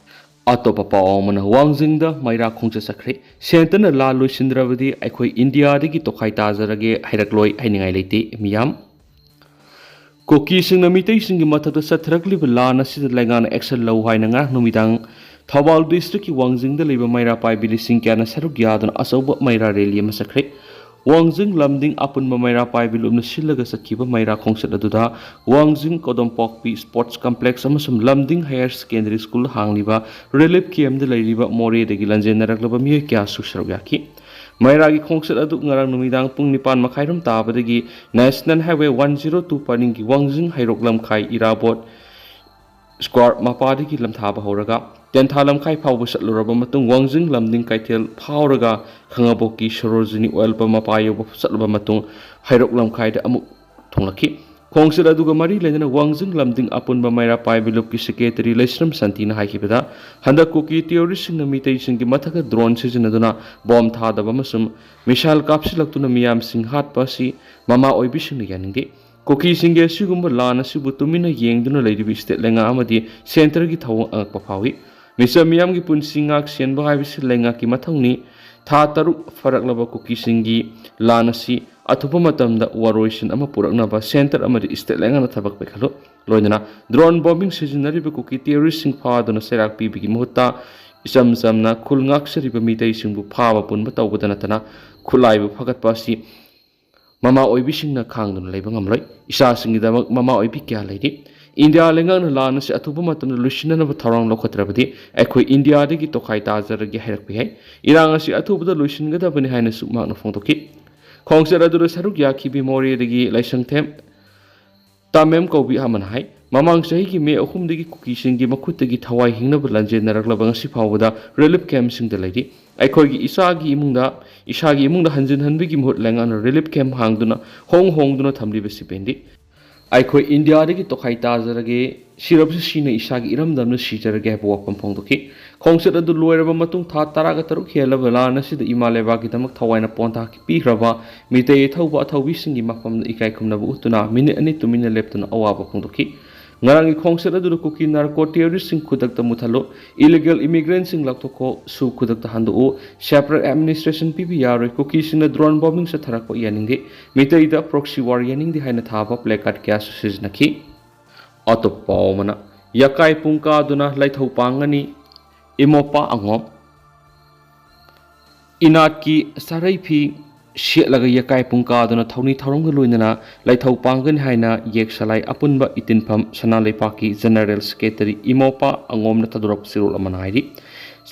ꯑꯇꯣꯞꯄ ꯄꯥꯎ ꯑꯃꯅ, ꯋꯥꯡꯖꯤꯡꯗ ꯃꯩꯔꯥ ꯈꯣꯡꯆꯠ ꯆꯠꯈ꯭ꯔꯦ꯫ Centre ꯅ ꯂꯥꯟ ꯂꯣꯏꯁꯤꯟꯗ꯭ꯔꯕꯗꯤ ꯑꯩꯈꯣꯏ ꯏꯟꯗꯤꯌꯥꯗꯒꯤ ꯇꯣꯈꯥꯏ ꯇꯥꯖꯔꯒꯦ ꯍꯥꯏꯔꯛꯂꯣꯏ ꯍꯥꯏꯅꯤꯡꯉꯥꯏ ꯂꯩꯇꯦ ꯃꯤꯌꯥꯝ꯫ ꯀꯨꯀꯤꯁꯤꯡꯅ ꯃꯤꯇꯩꯁꯤꯡꯒꯤ ꯃꯊꯛꯇ ꯆꯠꯊꯔꯛꯂꯤꯕ ꯂꯥꯟ ꯑꯁꯤꯗ ꯂꯩꯉꯥꯛꯅ action ꯂꯧ ꯍꯥꯏꯅ ꯉꯔꯥꯡ ꯅꯨꯃꯤꯗꯥꯡ ꯊꯧꯕꯥꯜ district ꯀꯤ ꯋꯥꯡꯖꯤꯡꯗ ꯂꯩꯕ ꯃꯩꯔꯥ ꯄꯥꯏꯕꯤ ꯂꯤꯁꯤꯡ ꯀꯌꯥꯅ ꯁꯔꯨꯛ ꯌꯥꯗꯨꯅ ꯑꯆꯧꯕ ꯃꯩꯔꯥ rally ꯑꯃ ꯆꯠꯈ꯭ꯔꯦ꯫ ꯋꯥꯡꯖꯤꯡ ꯂꯝꯗꯤꯡ ꯑꯄꯨꯟꯕ ꯃꯩꯔꯥ ꯄꯥꯏꯕꯤ ꯂꯨꯞꯅ ꯁꯤꯜꯂꯒ ꯆꯠꯈꯤꯕ ꯃꯩꯔꯥ ꯈꯣꯡꯆꯠ ꯑꯗꯨꯗ ꯋꯥꯡꯖꯤꯡ ꯀꯣꯗꯣꯝꯄꯣꯛꯄꯤ sports complex ꯑꯃꯁꯨꯡ ꯂꯝꯗꯤꯡ higher secondary school ꯍꯥꯡꯂꯤꯕ relief camp ꯇ ꯂꯩꯔꯤꯕ ꯃꯣꯔꯦꯗꯒꯤ ꯂꯥꯟꯖꯦꯟꯅꯔꯛꯂꯕ ꯃꯤꯑꯣꯏ ꯀꯌꯥꯁꯨ ꯁꯔꯨꯛ ꯌꯥꯈꯤ꯫ ꯃꯩꯔꯥꯒꯤ ꯈꯣꯡꯆꯠ ꯑꯗꯨ ꯉꯔꯥꯡ ꯅꯨꯃꯤꯗꯥꯡ ꯄꯨꯡ ꯅꯤꯄꯥꯟ ꯃꯈꯥꯏꯔꯣꯝ ꯇꯥꯕꯗꯒꯤ National Highway one zero two ꯄꯔꯤꯡꯒꯤ ꯋꯥꯡꯖꯤꯡ ꯍꯩꯔꯣꯛ ꯂꯝꯈꯥꯏ ꯏꯔꯥꯕꯣꯠ Square ꯃꯄꯥꯗꯒꯤ ꯂꯝꯊꯥꯕ ꯍꯧꯔꯒ ꯇꯦꯟꯊꯥ ꯂꯝꯈꯥꯏ ꯐꯥꯎꯕ ꯆꯠꯂꯨꯔꯕ ꯃꯇꯨꯡ, ꯋꯥꯡꯖꯤꯡ ꯂꯝꯗꯤꯡ ꯀꯩꯊꯦꯜ ꯐꯥꯎꯔꯒ ꯈꯥꯉꯕꯣꯛꯀꯤ ꯁꯣꯔꯣꯖꯤꯅꯤ ꯑꯣꯏꯜ ꯄꯝ ꯃꯄꯥ ꯌꯧꯕ ꯆꯠꯂꯕ ꯃꯇꯨꯡ, ꯍꯩꯔꯣꯛ ꯂꯝꯈꯥꯏꯗ ꯑꯃꯨꯛ ꯊꯨꯡꯂꯛꯈꯤ꯫ ꯈꯣꯡꯆꯠ ꯑꯗꯨꯒ ꯃꯔꯤ ꯂꯩꯅꯅ ꯋꯥꯡꯖꯤꯡ ꯂꯝꯗꯤꯡ ꯑꯄꯨꯟꯕ ꯃꯩꯔꯥ ꯄꯥꯏꯕꯤ ꯂꯨꯞꯀꯤ ꯁꯦꯀ꯭ꯔꯦꯇꯔꯤ ꯂꯩꯁ꯭ꯔꯝ ꯁꯥꯟꯇꯤꯅ ꯍꯥꯏꯈꯤꯕꯗ, ꯍꯟꯗꯛ ꯀꯨꯀꯤ ꯇꯦꯔꯣꯔꯤꯁꯁꯤꯡꯅ ꯃꯤꯇꯩꯁꯤꯡꯒꯤ ꯃꯊꯛꯇ ꯗ꯭ꯔꯣꯟ ꯁꯤꯖꯤꯟꯅꯗꯨꯅ ꯕꯣꯝ ꯊꯥꯗꯕ ꯑꯃꯁꯨꯡ ꯃꯤꯁꯥꯏꯜ ꯀꯥꯞꯁꯤꯜꯂꯛꯇꯨꯅ ꯃꯤꯌꯥꯝꯁꯤꯡ ꯍꯥꯠꯄ ꯑꯁꯤ ꯃꯃꯥ ꯑꯣꯏꯕꯤꯁꯤꯡꯅ ꯌꯥꯅꯤꯡꯗꯦ꯫ ꯀꯨꯀꯤꯁꯤꯡꯒꯤ ꯑꯁꯤꯒꯨꯝꯕ ꯂꯥꯟ ꯑꯁꯤꯕꯨ ꯇꯨꯃꯤꯟꯅ ꯌꯦꯡꯗꯨꯅ ꯂꯩꯔꯤꯕ ꯁ꯭ꯇꯦꯠ ꯂꯩꯉꯥꯛ ꯑꯃꯗꯤ ꯁꯦꯟꯇꯔꯒꯤ ꯊꯧꯑꯣꯡ ꯑꯉꯛꯄ ꯐꯥꯎꯏ꯫ ꯃꯤꯆꯝ ꯃꯤꯌꯥꯝꯒꯤ ꯄꯨꯟꯁꯤ ꯉꯥꯛ ꯁꯦꯟꯕ ꯍꯥꯏꯕꯁꯤ ꯂꯩꯉꯥꯛꯀꯤ ꯃꯊꯧꯅꯤ꯫ ꯊꯥ ꯇꯔꯨꯛ ꯐꯥꯔꯛꯂꯕ ꯀꯨꯀꯤꯁꯤꯡꯒꯤ ꯂꯥꯟ ꯑꯁꯤ ꯑꯊꯨꯕ ꯃꯇꯝꯗ ꯋꯥꯔꯣꯏꯁꯤꯟ ꯑꯃ ꯄꯨꯔꯛꯅꯕ ꯁꯦꯟꯇꯔ ꯑꯃꯗꯤ ꯁ꯭ꯇꯦꯠ ꯂꯩꯉꯥꯛꯅ ꯊꯕꯛ ꯄꯥꯏꯈꯠꯂꯨ꯫ ꯂꯣꯏꯅꯅ ꯗ꯭ꯔꯣꯟ ꯕꯣꯝꯕꯤꯡ ꯁꯤꯖꯤꯟꯅꯔꯤꯕ ꯀꯨꯀꯤ ꯇꯦꯔꯣꯔꯤꯁꯁꯤꯡ ꯐꯥꯗꯨꯅ ꯆꯩꯔꯥꯛ ꯄꯤꯕꯒꯤ ꯃꯍꯨꯠꯇ ꯏꯆꯝ ꯆꯝꯅ ꯈꯨꯜ ꯉꯥꯛꯆꯔꯤꯕ ꯃꯤꯇꯩꯁꯤꯡꯕꯨ ꯐꯥꯕ ꯄꯨꯟꯕ ꯇꯧꯕꯗ ꯅꯠꯇꯅ ꯈꯨꯠꯂꯥꯏꯕꯨ ꯐꯒꯠꯄ ꯑꯁꯤ ꯃꯃꯥ ꯑꯣꯏꯕꯤꯁꯤꯡꯅ ꯈꯥꯡꯗꯨꯅ ꯂꯩꯕ ꯉꯝꯂꯣꯏ꯫ ꯏꯆꯥꯁꯤꯡꯒꯤꯗꯃꯛ ꯃꯃꯥ ꯑꯣꯏꯕꯤ ꯀꯌꯥ ꯂꯩꯔꯤ꯫ ꯏꯟꯗꯤꯌꯥ ꯂꯩꯉꯥꯛꯅ ꯂꯥꯟ ꯑꯁꯤ ꯑꯊꯨꯕ ꯃꯇꯝꯗ ꯂꯣꯏꯁꯤꯟꯅꯅꯕ ꯊꯧꯔꯥꯡ ꯂꯧꯈꯠꯇ꯭ꯔꯕꯗꯤ ꯑꯩꯈꯣꯏ ꯏꯟꯗꯤꯌꯥꯗꯒꯤ ꯇꯣꯈꯥꯏ ꯇꯥꯖꯔꯒꯦ ꯍꯥꯏꯔꯛꯄ ꯌꯥꯏ꯫ ꯏꯔꯥꯡ ꯑꯁꯤ ꯑꯊꯨꯕꯗ ꯂꯣꯏꯁꯤꯟꯒꯗꯕꯅꯤ ꯍꯥꯏꯅꯁꯨ ꯃꯍꯥꯛꯅ ꯐꯣꯡꯗꯣꯛꯈꯤ꯫ ꯈꯣꯡꯆꯠ ꯑꯗꯨꯗ ꯁꯔꯨꯛ ꯌꯥꯈꯤꯕꯤ ꯃꯣꯔꯦꯗꯒꯤ ꯂꯥꯏꯁꯪꯊꯦꯝ ꯇꯥꯃꯦꯝ ꯀꯧꯕꯤ ꯑꯃꯅ ꯍꯥꯏ, ꯃꯃꯥꯡ ꯆꯍꯤꯒꯤ ꯃꯦ ꯑꯍꯨꯝꯗꯒꯤ ꯀꯨꯀꯤꯁꯤꯡꯒꯤ ꯃꯈꯨꯠꯇꯒꯤ ꯊꯋꯥꯏ ꯍꯤꯡꯅꯕ ꯂꯥꯟꯖꯦꯟꯅꯔꯛꯂꯕ ꯉꯁꯤ ꯐꯥꯎꯕꯗ ꯔꯤꯂꯤꯐ ꯀꯦꯝꯞꯁꯤꯡꯗ ꯂꯩꯔꯤ꯫ ꯑꯩꯈꯣꯏꯒꯤ ꯏꯁꯥꯒꯤ ꯏꯃꯨꯡꯗ, ꯏꯁꯥꯒꯤ ꯏꯃꯨꯡꯗ ꯍꯟꯖꯤꯟ ꯍꯟꯕꯒꯤ ꯃꯍꯨꯠ ꯂꯩꯉꯥꯛꯅ ꯔꯤꯂꯤꯐ ꯀꯦꯝꯞ ꯍꯥꯡꯗꯨꯅ ꯍꯣꯡ ꯍꯣꯡꯗꯨꯅ ꯊꯝꯂꯤꯕꯁꯤ ꯄꯦꯟꯗꯦ꯫ ꯑꯩꯈꯣꯏ ꯏꯟꯗꯤꯌꯥꯗꯒꯤ ꯇꯣꯈꯥꯏ ꯇꯥꯖꯔꯒꯦ, ꯁꯤꯔꯕꯁꯨ ꯁꯤꯅ ꯏꯁꯥꯒꯤ ꯏꯔꯝꯗꯝꯅ ꯁꯤꯖꯔꯒꯦ ꯍꯥꯏꯕ ꯋꯥꯐꯝ ꯐꯣꯡꯗꯣꯛꯈꯤ꯫ ꯈꯣꯡꯆꯠ ꯑꯗꯨ ꯂꯣꯏꯔꯕ ꯃꯇꯨꯡ ꯊꯥ ꯇꯔꯥꯒ ꯇꯔꯨꯛ ꯍꯦꯜꯂꯕ ꯂꯥꯟ ꯑꯁꯤꯗ ꯏꯃꯥ ꯂꯩꯕꯥꯛꯀꯤꯗꯃꯛ ꯊꯋꯥꯏꯅ ꯄꯣꯟꯊꯥ ꯄꯤꯈ꯭ꯔꯕ ꯃꯤꯇꯩ ꯑꯊꯧꯕ ꯑꯊꯧꯕꯤꯁꯤꯡꯒꯤ ꯃꯐꯝꯗ ꯏꯀꯥꯏ ꯈꯨꯝꯅꯕ ꯎꯠꯇꯨꯅ ꯃꯤꯅꯤꯠ ꯑꯅꯤ ꯇꯨꯃꯤꯟꯅ ꯂꯦꯞꯇꯨꯅ ꯑꯋꯥꯕ ꯐꯣꯡꯗꯣꯛꯈꯤ꯫ ꯉꯔꯥꯡꯒꯤ ꯈꯣꯡꯆꯠ ꯑꯗꯨꯗ ꯀꯨꯀꯤ ꯅꯥꯔꯀꯣ ꯇꯦꯔꯣꯔꯤꯁ꯭ꯠꯁꯤꯡ ꯈꯨꯗꯛꯇ ꯃꯨꯊꯠꯂꯨ, ꯏꯂꯤꯒꯦꯜ ꯏꯃꯤꯒ꯭ꯔꯦꯟꯠꯁꯤꯡ ꯂꯧꯊꯣꯛꯈꯣ, ꯁꯨ ꯈꯨꯗꯛꯇ ꯍꯟꯗꯣꯛꯎ, ꯁꯦꯄꯔꯦꯠ ꯑꯦꯗꯃꯤꯅꯤꯁꯇ꯭ꯔꯦꯁꯟ ꯄꯤꯕ ꯌꯥꯔꯣꯏ, ꯀꯨꯀꯤꯁꯤꯡꯅ ꯗ꯭ꯔꯣꯟ ꯕꯣꯝꯕꯤꯡ ꯆꯠꯊꯔꯛꯄ ꯌꯥꯅꯤꯡꯗꯦ, ꯃꯤꯇꯩꯗ ꯄ꯭ꯔꯣꯛꯁꯤ ꯋꯥꯔ ꯌꯥꯅꯤꯡꯗꯦ ꯍꯥꯏꯅ ꯊꯥꯕ ꯄ꯭ꯂꯦꯀꯥꯔꯗ ꯀꯌꯥꯁꯨ ꯁꯤꯖꯤꯟꯅꯈꯤ꯫ ꯑꯇꯣꯞꯄ ꯄꯥꯎ ꯑꯃꯅ, ꯌꯀꯥꯏ ꯄꯨꯡ ꯀꯥꯗꯨꯅ ꯂꯩꯊꯧ ꯄꯥꯡꯒꯅꯤ, ꯏꯃꯣꯄꯥ ꯑꯉꯣꯝ꯫ ꯏꯅꯥꯠꯀꯤ ꯁꯥꯔꯩ ꯐꯤ ꯁꯦꯠꯂꯒ ꯌꯀꯥꯏ ꯄꯨꯡ ꯀꯥꯗꯨꯅ ꯊꯧꯅꯤ ꯊꯧꯔꯝꯒ ꯂꯣꯏꯅꯅ ꯂꯩꯊꯧ ꯄꯥꯡꯒꯅꯤ ꯍꯥꯏꯅ ꯌꯦꯛ ꯁꯂꯥꯏ ꯑꯄꯨꯟꯕ ꯏꯇꯤꯟꯐꯝ ꯁꯅꯥ ꯂꯩꯄꯥꯛꯀꯤ ꯖꯦꯅꯔꯦꯜ ꯁꯦꯀ꯭ꯔꯦꯇꯔꯤ ꯏꯃꯣꯄꯥ ꯑꯉꯣꯝꯅ ꯊꯥꯗꯣꯔꯛꯄ ꯆꯦꯔꯣꯜ ꯑꯃꯅ ꯍꯥꯏꯔꯤ꯫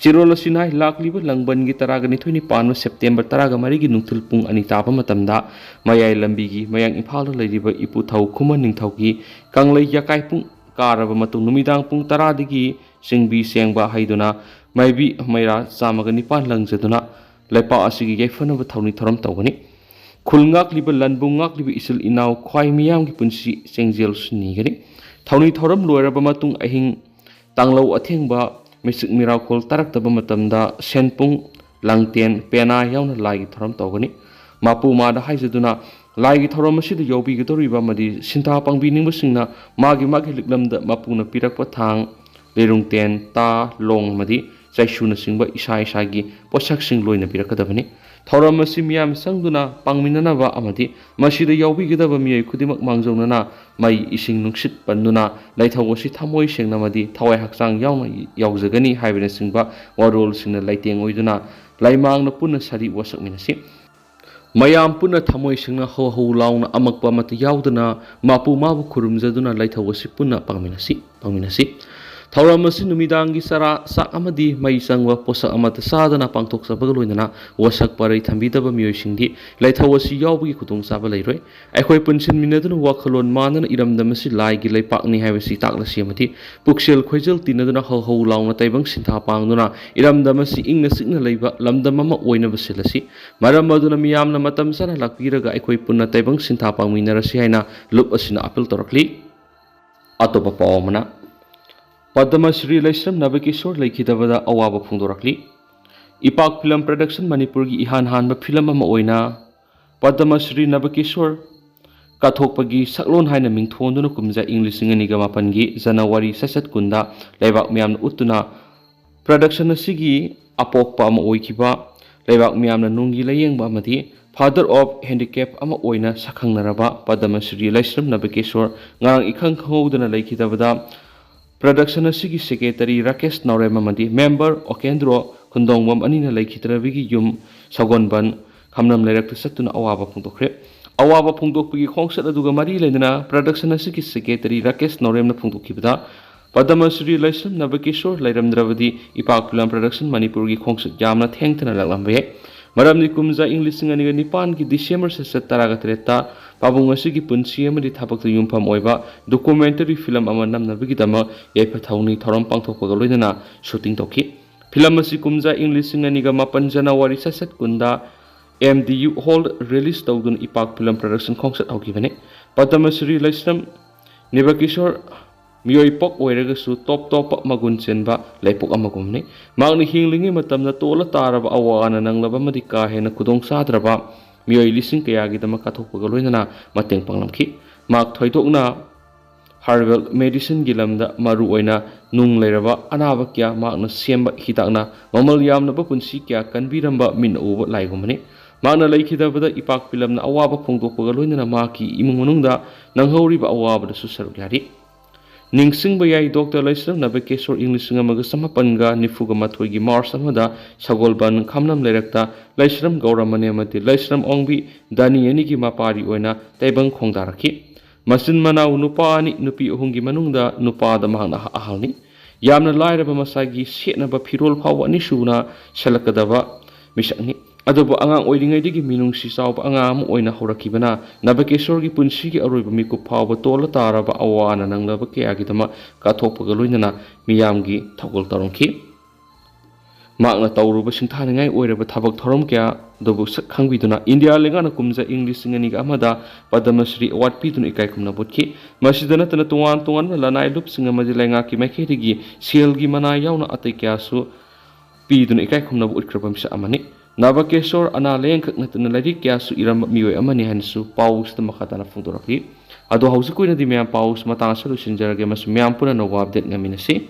ꯆꯦꯔꯣꯜ ꯑꯁꯤꯅ ꯂꯥꯛꯂꯤꯕ ꯂꯥꯡꯕꯟꯒꯤ ꯇꯔꯥꯒ ꯅꯤꯊꯣꯏꯅꯤ ꯄꯥꯟꯕ ꯁꯦꯞꯇꯦꯝꯕꯔ ꯇꯔꯥꯒ ꯃꯔꯤꯒꯤ ꯅꯨꯡꯊꯤꯜ ꯄꯨꯡ ꯑꯅꯤ ꯇꯥꯕ ꯃꯇꯝꯗ ꯃꯌꯥꯏ ꯂꯝꯕꯤꯒꯤ ꯃꯌꯥꯡ ꯏꯝꯐꯥꯜꯗ ꯂꯩꯔꯤꯕ ꯏꯄꯨꯊꯧ ꯈꯨꯃꯟ ꯅꯤꯡꯊꯧꯒꯤ ꯀꯪꯂꯩ ꯌꯥꯀꯥꯏ ꯄꯨꯡ ꯀꯥꯔꯕ ꯃꯇꯨꯡ ꯅꯨꯃꯤꯗꯥꯡ ꯄꯨꯡ ꯇꯔꯥꯗꯒꯤ ꯆꯤꯡꯕꯤ ꯆꯦꯡꯕ ꯍꯩꯗꯨꯅ ꯃꯥꯏꯕꯤ ꯃꯩꯔꯥ ꯆꯥꯝꯃꯒ ꯅꯤꯄꯥꯟ ꯂꯪꯖꯗꯨꯅ ꯂꯩꯄꯥꯛ ꯑꯁꯤꯒꯤ ꯌꯥꯏꯐꯅꯕ ꯊꯧꯅꯤ ꯊꯧꯔꯝ ꯇꯧꯒꯅꯤ꯫ ꯈꯨꯜ ꯉꯥꯛꯂꯤꯕ, ꯂꯟꯕꯨ ꯉꯥꯛꯂꯤꯕ ꯏꯆꯤꯜ ꯏꯅꯥꯎ ꯈ꯭ꯋꯥꯏ ꯃꯤꯌꯥꯝꯒꯤ ꯄꯨꯟꯁꯤ ꯆꯦꯡꯖꯦꯜꯁꯨ ꯅꯤꯒꯅꯤ꯫ ꯊꯧꯅꯤ ꯊꯧꯔꯝ ꯂꯣꯏꯔꯕ ꯃꯇꯨꯡ ꯑꯍꯤꯡ ꯇꯥꯡꯂꯧ ꯑꯊꯦꯡꯕ ꯃꯤꯆꯤꯛ ꯃꯤꯔꯥꯎꯈꯣꯜ ꯇꯥꯔꯛꯇꯕ ꯃꯇꯝꯗ ꯁꯦꯟꯄꯨꯡ, ꯂꯥꯡꯇꯦꯟ, ꯄꯦꯅꯥ ꯌꯥꯎꯅ ꯂꯥꯏꯒꯤ ꯊꯧꯔꯝ ꯇꯧꯒꯅꯤ꯫ ꯃꯄꯨ ꯃꯥꯗ ꯍꯥꯏꯖꯗꯨꯅ ꯂꯥꯏꯒꯤ ꯊꯧꯔꯝ ꯑꯁꯤꯗ ꯌꯥꯎꯕꯤꯒꯗꯧꯔꯤꯕ ꯑꯃꯗꯤ ꯁꯤꯟꯊꯥ ꯄꯥꯡꯕꯤꯅꯤꯡꯕꯁꯤꯡꯅ ꯃꯥꯒꯤ ꯃꯥꯒꯤ ꯂꯤꯛꯂꯝꯗ ꯃꯄꯨꯅ ꯄꯤꯔꯛꯄ ꯊꯥꯡ, ꯂꯤꯔꯨꯡꯇꯦꯟ, ꯇꯥ, ꯂꯣꯡ ꯑꯃꯗꯤ ꯆꯩꯁꯨꯅꯆꯤꯡꯕ ꯏꯁꯥ ꯏꯁꯥꯒꯤ ꯄꯣꯠꯁꯛꯁꯤꯡ ꯂꯣꯏꯅ ꯄꯤꯔꯛꯀꯗꯕꯅꯤ꯫ ꯊꯧꯔꯝ ꯑꯁꯤ ꯃꯤꯌꯥꯝ ꯆꯪꯗꯨꯅ ꯄꯥꯡꯃꯤꯟꯅꯅꯕ ꯑꯃꯗꯤ ꯃꯁꯤꯗ ꯌꯥꯎꯕꯤꯒꯗꯕ ꯃꯤꯑꯣꯏ ꯈꯨꯗꯤꯡꯃꯛ ꯃꯥꯡꯖꯧꯅꯅ ꯃꯩ, ꯏꯁꯤꯡ, ꯅꯨꯡꯁꯤꯠ ꯄꯟꯗꯨꯅ ꯂꯩꯊꯧ ꯑꯁꯤ ꯊꯃꯣꯏ ꯁꯦꯡꯅ ꯑꯃꯗꯤ ꯊꯋꯥꯏ ꯍꯛꯆꯥꯡ ꯌꯥꯎꯅ ꯌꯥꯎꯖꯒꯅꯤ ꯍꯥꯏꯕꯅꯆꯤꯡꯕ ꯋꯥꯔꯣꯜꯁꯤꯡꯅ ꯂꯩꯇꯦꯡ ꯑꯣꯏꯗꯨꯅ ꯂꯩꯃꯥꯡꯅ ꯄꯨꯟꯅ ꯁꯥꯔꯤ ꯋꯥꯁꯛꯃꯤꯟꯅꯁꯤ꯫ ꯃꯌꯥꯝ ꯄꯨꯟꯅ ꯊꯃꯣꯏ ꯁꯦꯡꯅ ꯍꯧ ꯍꯧ ꯂꯥꯎꯅ ꯑꯃꯛꯄ ꯑꯃꯠꯇ ꯌꯥꯎꯗꯅ ꯃꯄꯨ ꯃꯥꯕꯨ ꯈꯨꯔꯨꯝꯖꯗꯨꯅ ꯂꯩꯊꯧ ꯑꯁꯤ ꯄꯨꯟꯅ ꯄꯥꯡꯃꯤꯟꯅꯁꯤ, ꯄꯥꯡꯃꯤꯟꯅꯁꯤ꯫ ꯊꯧꯔꯝ ꯑꯁꯤ ꯅꯨꯃꯤꯗꯥꯡꯒꯤ ꯆꯔꯥ ꯆꯥꯛ ꯑꯃꯗꯤ ꯃꯩ ꯆꯪꯕ ꯄꯣꯠꯁꯛ ꯑꯃꯠꯇ ꯆꯥꯗꯅ ꯄꯥꯡꯊꯣꯛꯆꯕꯒ ꯂꯣꯏꯅꯅ ꯋꯥꯁꯛ ꯄꯔꯩ ꯊꯝꯕꯤꯗꯕ ꯃꯤꯑꯣꯏꯁꯤꯡꯗꯤ ꯂꯩꯊꯧ ꯑꯁꯤ ꯌꯥꯎꯕꯒꯤ ꯈꯨꯗꯣꯡꯆꯥꯕ ꯂꯩꯔꯣꯏ꯫ ꯑꯩꯈꯣꯏ ꯄꯨꯟꯁꯤꯟꯃꯤꯟꯅꯗꯨꯅ ꯋꯥꯈꯜꯂꯣꯟ ꯃꯥꯟꯅꯅ ꯏꯔꯝꯗꯝ ꯑꯁꯤ ꯂꯥꯏꯒꯤ ꯂꯩꯄꯥꯛꯅꯤ ꯍꯥꯏꯕꯁꯤ ꯇꯥꯛꯂꯁꯤ ꯑꯃꯗꯤ ꯄꯨꯛꯆꯦꯜ ꯈꯣꯏꯖꯦꯜ ꯇꯤꯟꯅꯗꯨꯅ ꯍꯧ ꯍꯧ ꯂꯥꯎꯅ ꯇꯥꯏꯕꯪ ꯁꯤꯟꯊꯥ ꯄꯥꯡꯗꯨꯅ ꯏꯔꯝꯗꯝ ꯑꯁꯤ ꯏꯪꯅ ꯆꯤꯛꯅ ꯂꯩꯕ ꯂꯝꯗꯝ ꯑꯃ ꯑꯣꯏꯅꯕ ꯁꯤꯜꯂꯁꯤ꯫ ꯃꯔꯝ ꯑꯗꯨꯅ ꯃꯤꯌꯥꯝꯅ ꯃꯇꯝ ꯆꯥꯅ ꯂꯥꯛꯄꯤꯔꯒ ꯑꯩꯈꯣꯏ ꯄꯨꯟꯅ ꯇꯥꯏꯕꯪ ꯁꯤꯟꯊꯥ ꯄꯥꯡꯃꯤꯟꯅꯔꯁꯤ ꯍꯥꯏꯅ ꯂꯨꯞ ꯑꯁꯤꯅ ꯑꯥꯄꯤꯜ ꯇꯧꯔꯛꯂꯤ꯫ ꯑꯇꯣꯞꯄ ꯄꯥꯎ ꯑꯃꯅ, ꯄꯗꯃ ꯁ꯭ꯔꯤ ꯂꯩꯁ꯭ꯔꯝ ꯅꯕꯀꯤꯁꯣꯔ ꯂꯩꯈꯤꯗꯕꯗ ꯑꯋꯥꯕ ꯐꯣꯡꯗꯣꯔꯛꯂꯤ꯫ ꯏꯄꯥꯛ ꯐꯤꯂꯝ ꯄ꯭ꯔꯗꯛꯁꯟ ꯃꯅꯤꯄꯨꯔꯒꯤ ꯏꯍꯥꯟ ꯍꯥꯟꯕ ꯐꯤꯂꯝ ꯑꯃ ꯑꯣꯏꯅ ꯄꯗꯃ ꯁ꯭ꯔꯤ ꯅꯕꯀꯤꯁꯣꯔ ꯀꯠꯊꯣꯛꯄꯒꯤ ꯁꯛꯂꯣꯟ ꯍꯥꯏꯅ ꯃꯤꯡꯊꯣꯟꯗꯨꯅ ꯀꯨꯝꯖꯥ ꯏꯪ ꯂꯤꯁꯤꯡ ꯑꯅꯤꯒ ꯃꯥꯄꯟꯒꯤ ꯖꯅꯋꯥꯔꯤ ꯁꯠꯁꯠ ꯀꯨꯟꯗ ꯂꯩꯕꯥꯛ ꯃꯤꯌꯥꯝꯅ ꯎꯠꯇꯨꯅ ꯄ꯭ꯔꯗꯛꯁꯟ ꯑꯁꯤꯒꯤ ꯑꯄꯣꯛꯄ ꯑꯃ ꯑꯣꯏꯈꯤꯕ, ꯂꯩꯕꯥꯛ ꯃꯤꯌꯥꯝꯅ ꯅꯨꯡꯒꯤ ꯂꯥꯌꯦꯡꯕ ꯑꯃꯗꯤ Father of Handicap ꯑꯃ ꯑꯣꯏꯅ ꯁꯛꯈꯪꯅꯔꯕ ꯄꯗꯃ ꯁ꯭ꯔꯤ ꯂꯩꯁ꯭ꯔꯝ ꯅꯕꯀꯤꯁꯣꯔ ꯉꯔꯥꯡ ꯏꯈꯪ ꯈꯪꯍꯧꯗꯅ ꯂꯩꯈꯤꯗꯕꯗ ꯄ꯭ꯔꯗꯛꯁꯟ ꯑꯁꯤꯒꯤ ꯁꯦꯀ꯭ꯔꯦꯇꯔꯤ ꯔꯥꯀꯦꯁ ꯅꯥꯎꯔꯦꯝ ꯑꯃꯗꯤ ꯃꯦꯝꯕꯔ ꯑꯣꯀꯦꯟꯗ꯭ꯔꯣ ꯈꯨꯟꯗꯣꯡꯕꯝ ꯑꯅꯤꯅ ꯂꯩꯈꯤꯗ꯭ꯔꯕꯒꯤ ꯌꯨꯝ ꯁꯒꯣꯟꯕꯟ ꯈꯝꯂꯝ ꯂꯩꯔꯛꯇ ꯆꯠꯇꯨꯅ ꯑꯋꯥꯕ ꯐꯣꯡꯗꯣꯛꯈ꯭ꯔꯦ꯫ ꯑꯋꯥꯕ ꯐꯣꯡꯗꯣꯛꯄꯒꯤ ꯈꯣꯡꯆꯠ ꯑꯗꯨꯒ ꯃꯔꯤ ꯂꯩꯅꯅ ꯄ꯭ꯔꯗꯛꯁꯟ ꯑꯁꯤꯒꯤ ꯁꯦꯀ꯭ꯔꯦꯇꯔꯤ ꯔꯥꯀꯦꯁ ꯅꯥꯎꯔꯦꯝꯅ ꯐꯣꯡꯗꯣꯛꯈꯤꯕꯗ, ꯄꯗꯃ ꯁ꯭ꯔꯤ ꯂꯩꯁ꯭ꯔꯝ ꯅꯕꯀꯤꯁꯣꯔ ꯂꯩꯔꯝꯗ꯭ꯔꯕꯗꯤ ꯏꯄꯥꯛ ꯐꯤꯂꯝ ꯄ꯭ꯔꯗꯛꯁꯟ ꯃꯅꯤꯄꯨꯔꯒꯤ ꯈꯣꯡꯆꯠ ꯌꯥꯝꯅ ꯊꯦꯡꯊꯅ ꯂꯥꯛꯂꯝꯕ ꯌꯥꯏ꯫ ꯃꯔꯝꯗꯤ ꯀꯨꯝꯖꯥ ꯏꯪ ꯂꯤꯁꯤꯡ ꯑꯅꯤꯒ ꯅꯤꯄꯥꯟꯒꯤ ꯗꯤꯁꯦꯝꯕꯔ ꯁꯦꯁꯟ ꯇꯔꯥꯇꯔꯦꯠꯇ ꯄꯥꯕꯨꯡ ꯑꯁꯤꯒꯤ ꯄꯨꯟꯁꯤ ꯑꯃꯗꯤ ꯊꯕꯛꯇ ꯌꯨꯝꯐꯝ ꯑꯣꯏꯕ ꯗꯣꯀꯨꯃꯦꯟꯇꯔꯤ ꯐꯤꯂꯝ ꯑꯃ ꯅꯝꯅꯕꯒꯤꯗꯃꯛ ꯌꯥꯏꯐ ꯊꯧꯅꯤ ꯊꯧꯔꯝ ꯄꯥꯡꯊꯣꯛꯄꯒ ꯂꯣꯏꯅꯅ ꯁꯨꯇꯤꯡ ꯇꯧꯈꯤ꯫ ꯐꯤꯂꯝ ꯑꯁꯤ ꯀꯨꯝꯖꯥ ꯏꯪ ꯂꯤꯁꯤꯡ ꯑꯅꯤꯒ ꯃꯥꯄꯟ ꯖꯅꯋꯥꯔꯤ ꯁꯠꯁꯠ ꯀꯨꯟꯗ M D U hall release ꯇꯧꯗꯨꯅ ꯏꯄꯥꯛ ꯐꯤꯂꯝ ꯄ꯭ꯔꯗꯛꯁꯟ ꯈꯣꯡꯆꯠ ꯍꯧꯈꯤꯕꯅꯤ꯫ ꯄꯗꯃ ꯁ꯭ꯔꯤ ꯂꯩꯁ꯭ꯔꯝ ꯅꯤꯕꯀꯤꯁꯣꯔ ꯃꯤꯑꯣꯏ ꯄꯣꯛ ꯑꯣꯏꯔꯒꯁꯨ ꯇꯣꯞ ꯇꯣꯞꯄ ꯃꯒꯨꯟ ꯆꯦꯟꯕ ꯂꯩꯄꯣꯛ ꯑꯃꯒꯨꯝꯕꯅꯤ꯫ ꯃꯍꯥꯛꯅ ꯍꯤꯡꯂꯤꯉꯩ ꯃꯇꯝꯗ ꯇꯣꯜꯂ ꯇꯥꯔꯕ ꯑꯋꯥ ꯑꯅꯥ ꯅꯪꯂꯕ ꯑꯃꯗꯤ ꯀꯥ ꯍꯦꯟꯅ ꯈꯨꯗꯣꯡ ꯆꯥꯗ꯭ꯔꯕ ꯃꯤꯑꯣꯏ ꯂꯤꯁꯤꯡ ꯀꯌꯥꯒꯤꯗꯃꯛ ꯀꯠꯊꯣꯛꯄꯒ ꯂꯣꯏꯅꯅ ꯃꯇꯦꯡ ꯄꯥꯡꯂꯝꯈꯤ꯫ ꯃꯍꯥꯛ ꯊꯣꯏꯗꯣꯛꯅ ꯍꯔꯕꯦꯜ ꯃꯦꯗꯤꯁꯤꯟꯒꯤ ꯂꯝꯗ ꯃꯔꯨ ꯑꯣꯏꯅ ꯅꯨꯡ ꯂꯩꯔꯕ ꯑꯅꯥꯕ ꯀꯌꯥ ꯃꯍꯥꯛꯅ ꯁꯦꯝꯕ ꯍꯤꯗꯥꯛꯅ ꯃꯃꯜ ꯌꯥꯝꯂꯕ ꯄꯨꯟꯁꯤ ꯀꯌꯥ ꯀꯟꯕꯤꯔꯝꯕ ꯃꯤꯠꯅ ꯎꯕ ꯂꯥꯏꯒꯨꯝꯕꯅꯤ꯫ ꯃꯍꯥꯛꯅ ꯂꯩꯈꯤꯗꯕꯗ ꯏꯄꯥꯛ ꯐꯤꯂꯝꯅ ꯑꯋꯥꯕ ꯐꯣꯡꯗꯣꯛꯄꯒ ꯂꯣꯏꯅꯅ ꯃꯍꯥꯛꯀꯤ ꯏꯃꯨꯡ ꯃꯅꯨꯡꯗ ꯅꯪꯍꯧꯔꯤꯕ ꯑꯋꯥꯕꯗꯁꯨ ꯁꯔꯨꯛ ꯌꯥꯔꯤ꯫ ꯅꯤꯡꯁꯤꯡꯕ ꯌꯥꯏ, ꯗꯣꯛꯇꯔ ꯂꯩꯁ꯭ꯔꯝ ꯅꯕꯀꯦꯁꯣꯔ ꯏꯪ ꯂꯤꯁꯤꯡ ꯑꯃꯒ ꯆꯃꯥꯄꯟꯒ ꯅꯤꯐꯨꯒ ꯃꯥꯊꯣꯏꯒꯤ ꯃꯥꯔꯆ ꯑꯃꯗ ꯁꯒꯣꯜꯕꯟ ꯈꯝꯂꯝ ꯂꯩꯔꯛꯇ ꯂꯩꯁ꯭ꯔꯝ ꯒꯧꯔꯃꯅꯤ ꯑꯃꯗꯤ ꯂꯩꯁ꯭ꯔꯝ ꯑꯣꯡꯕꯤ ꯗꯥꯅꯤ ꯑꯅꯤꯒꯤ ꯃꯄꯥꯔꯤ ꯑꯣꯏꯅ ꯇꯥꯏꯕꯪ ꯈꯣꯡꯗꯥꯔꯛꯈꯤ꯫ ꯃꯆꯤꯟ ꯃꯅꯥꯎ ꯅꯨꯄꯥ ꯑꯅꯤ, ꯅꯨꯄꯤ ꯑꯍꯨꯝꯒꯤ ꯃꯅꯨꯡꯗ ꯅꯨꯄꯥꯗ ꯃꯍꯥꯛꯅ ꯑꯍꯜꯅꯤ꯫ ꯌꯥꯝꯅ ꯂꯥꯏꯔꯕ ꯃꯁꯥꯒꯤ ꯁꯦꯠꯅꯕ ꯐꯤꯔꯣꯜ ꯐꯥꯎꯕ ꯑꯅꯤꯁꯨꯅ ꯁꯦꯠꯂꯛꯀꯗꯕ ꯃꯤꯁꯛꯅꯤ꯫ ꯑꯗꯨꯕꯨ ꯑꯉꯥꯡ ꯑꯣꯏꯔꯤꯉꯩꯗꯒꯤ ꯃꯤꯅꯨꯡꯁꯤ ꯆꯥꯎꯕ ꯑꯉꯥꯡ ꯑꯃ ꯑꯣꯏꯅ ꯍꯧꯔꯛꯈꯤꯕꯅ ꯅꯕꯀꯦꯁꯣꯔꯒꯤ ꯄꯨꯟꯁꯤꯒꯤ ꯑꯔꯣꯏꯕ ꯃꯤꯀꯨꯞ ꯐꯥꯎꯕ ꯇꯣꯜꯂ ꯇꯥꯔꯕ ꯑꯋꯥ ꯑꯅꯥ ꯅꯪꯂꯕ ꯀꯌꯥꯒꯤꯗꯃꯛ ꯀꯠꯊꯣꯛꯄꯒ ꯂꯣꯏꯅꯅ ꯃꯤꯌꯥꯝꯒꯤ ꯊꯧꯒꯜ ꯇꯧꯔꯝꯈꯤ꯫ ꯃꯍꯥꯛꯅ ꯇꯧꯔꯨꯕ ꯁꯤꯡꯊꯥꯅꯤꯡꯉꯥꯏ ꯑꯣꯏꯔꯕ ꯊꯕꯛ ꯊꯧꯔꯝ ꯀꯌꯥ ꯑꯗꯨꯕꯨ ꯁꯛ ꯈꯪꯕꯤꯗꯨꯅ ꯏꯟꯗꯤꯌꯥ ꯂꯩꯉꯥꯛꯅ ꯀꯨꯝꯖꯥ ꯏꯪ ꯂꯤꯁꯤꯡ ꯑꯅꯤꯒ ꯑꯃꯗ ꯄꯗꯃ ꯁ꯭ꯔꯤ ꯑꯦꯋꯥꯔꯗ ꯄꯤꯗꯨꯅ ꯏꯀꯥꯏ ꯈꯨꯝꯅꯕ ꯎꯠꯈꯤ꯫ ꯃꯁꯤꯗ ꯅꯠꯇꯅ ꯇꯣꯉꯥꯟ ꯇꯣꯉꯥꯟꯕ ꯂꯅꯥꯏ ꯂꯨꯞꯁꯤꯡ ꯑꯃꯗꯤ ꯂꯩꯉꯥꯛꯀꯤ ꯃꯥꯏꯀꯩꯗꯒꯤ ꯁꯦꯜꯒꯤ ꯃꯅꯥ ꯌꯥꯎꯅ ꯑꯇꯩ ꯀꯌꯥꯁꯨ ꯄꯤꯗꯨꯅ ꯏꯀꯥꯏ ꯈꯨꯝꯅꯕ ꯎꯠꯈ꯭ꯔꯕ ꯃꯤꯁꯛ ꯑꯃꯅꯤ꯫ ꯅꯕꯀꯦꯁꯣꯔ ꯑꯅꯥ ꯂꯥꯌꯦꯡꯈꯛ ꯅꯠꯇꯅ ꯂꯥꯏꯔꯤꯛ ꯀꯌꯥꯁꯨ ꯏꯔꯝꯕ ꯃꯤꯑꯣꯏ ꯑꯃꯅꯤ ꯍꯥꯏꯅꯁꯨ ꯄꯥꯎꯁꯤꯗ ꯃꯈꯥ ꯇꯥꯅ ꯐꯣꯡꯗꯣꯔꯛꯂꯤ꯫ ꯑꯗꯣ ꯍꯧꯖꯤꯛꯀꯤ ꯑꯣꯏꯅꯗꯤ ꯃꯌꯥꯝ ꯄꯥꯎꯁꯤ ꯃꯇꯥꯡ ꯑꯁꯤꯗ ꯂꯣꯏꯁꯤꯟꯖꯔꯒꯦ ꯑꯃꯁꯨꯡ ꯃꯌꯥꯝ ꯄꯨꯟꯅ ꯅꯧꯕ ꯑꯞꯗꯦꯠ ꯉꯥꯏꯃꯤꯟꯅꯁꯤ꯫